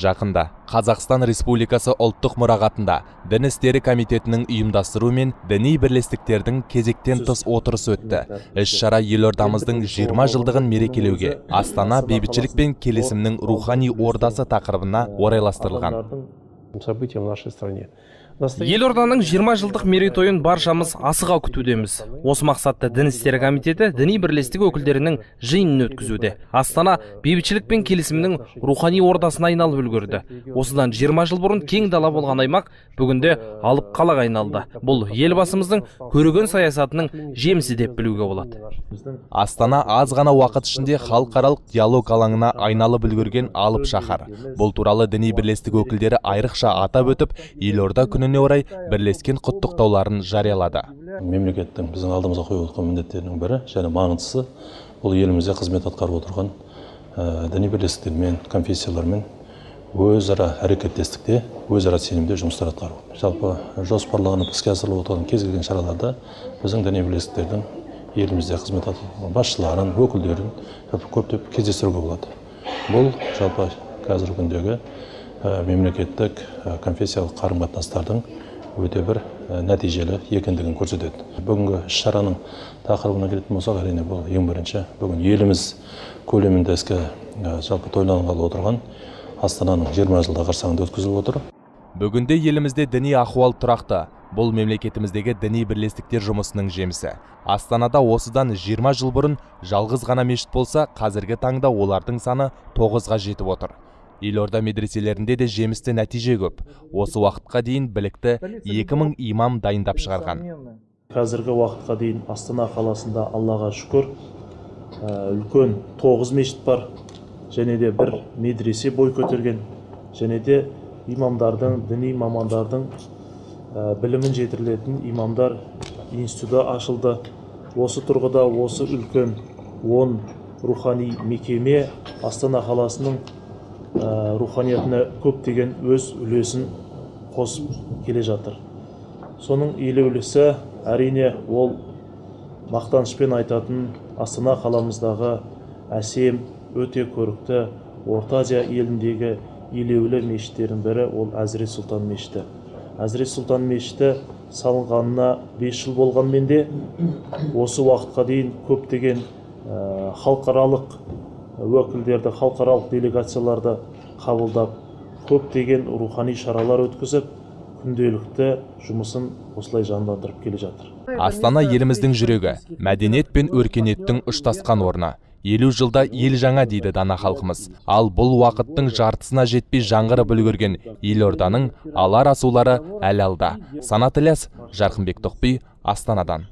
Жақында Қазақстан Республикасы Ұлттық мұрағатында Дін істері комитетінің ұйымдастыруымен діни бірлестіктердің кезектен тыс отырысы өтті. Іс-шара елордамыздың 20 жылдығын мерекелеуге Астана бейбітшілік пен келісімнің рухани ордасы тақырыбына орайластырылған. События в нашей стране. Елорданың 20 жылдық мерейтойын баршамыз асыға күтудеміз. Осы мақсатта Дін істері комитеті діни бірлестік өкілдерінің жиынын өткізуде. Астана бейбітшілік пен келісімнің рухани ордасына айналып үлгерді. Осыдан 20 жыл бұрын кең дала болған аймақ бүгінде алып қалаға айналды. Бұл елбасымыздың көреген саясатының жемісі деп білуге болады. Астана аз ғана уақыт ішінде халықаралық диалог алаңына айналып үлгерген алып шаһар. Бұл туралы діни бірлестік өкілдері айрықша атап өтіп, елорда күніне орай бірлескен құттықтауларын жариялады. Мемлекеттің біздің алдымызға қойып отырған міндеттерінің бірі және маңыздысы бұл елімізде қызмет атқарып отырған діни бірлестіктермен, конфессиялармен өзара әрекеттестікте, өзара сенімде жұмыстар атқару. Жалпы жоспарланып іске асырылып отырған кез келген шараларда біздің діни бірлестіктердің елімізде қызмет атқарған басшыларын, өкілдерін жалпы көптеп кездестіруге болады. Бұл жалпы қазіргі күндегі мемлекеттік конфессиялық қарым-қатынастардың өте бір нәтижелі екендігін көрсетеді. Бүгінгі іс-шараның тақырыбына келетін болсақ, әрине бұл ең бірінші бүгін еліміз көлемінде іске жалпы тойланғалы отырған Астананың 20 жылдығы қарсаңында өткізіліп отыр. Бүгінде елімізде діни ахуал тұрақты. Бұл мемлекетіміздегі діни бірлестіктер жұмысының жемісі. Астанада осыдан 20 жыл бұрын жалғыз ғана мешіт болса, қазіргі таңда олардың саны 9-ға жетіп отыр. Елорда медреселерінде де жемісті нәтиже көп. Осы уақытқа дейін білікті 2000 имам дайындап шығарған. Қазіргі уақытқа дейін Астана қаласында Аллаға шүкір үлкен 9 мешіт бар, және де бір медресе бой көтерген, және де имамдардың, діни мамандардың білімін жетілдіретін имамдар институты ашылды. Осы тұрғыда осы үлкен 10 рухани мекеме Астана қаласының руханиятына көптеген өз үлесін қосып келе жатыр. Соның елеулісі әрине ол мақтанышпен айтатын Астана қаламыздағы әсем, өте көрікті Орта Азия еліндегі елеулі мешіттердің бірі ол Әзірет Сұлтан мешіті. Әзірет Сұлтан мешіті салынғанына 5 жыл болғанмен де осы уақытқа дейін көптеген халықаралық өкілдерді, халықаралық делегацияларды қабылдап, көптеген рухани шаралар өткізіп, күнделікті жұмысын осылай жандандырып келе жатыр. Астана еліміздің жүрегі, мәдениет пен өркениеттің ұштасқан орны. 50 жылда ел жаңа дейді дана халқымыз. Ал бұл уақыттың жартысына жетпей жаңғырып үлгерген елорданың алар асулары әлі алда. Санат Ілияс, Жарқынбек Тоқби, Астанадан.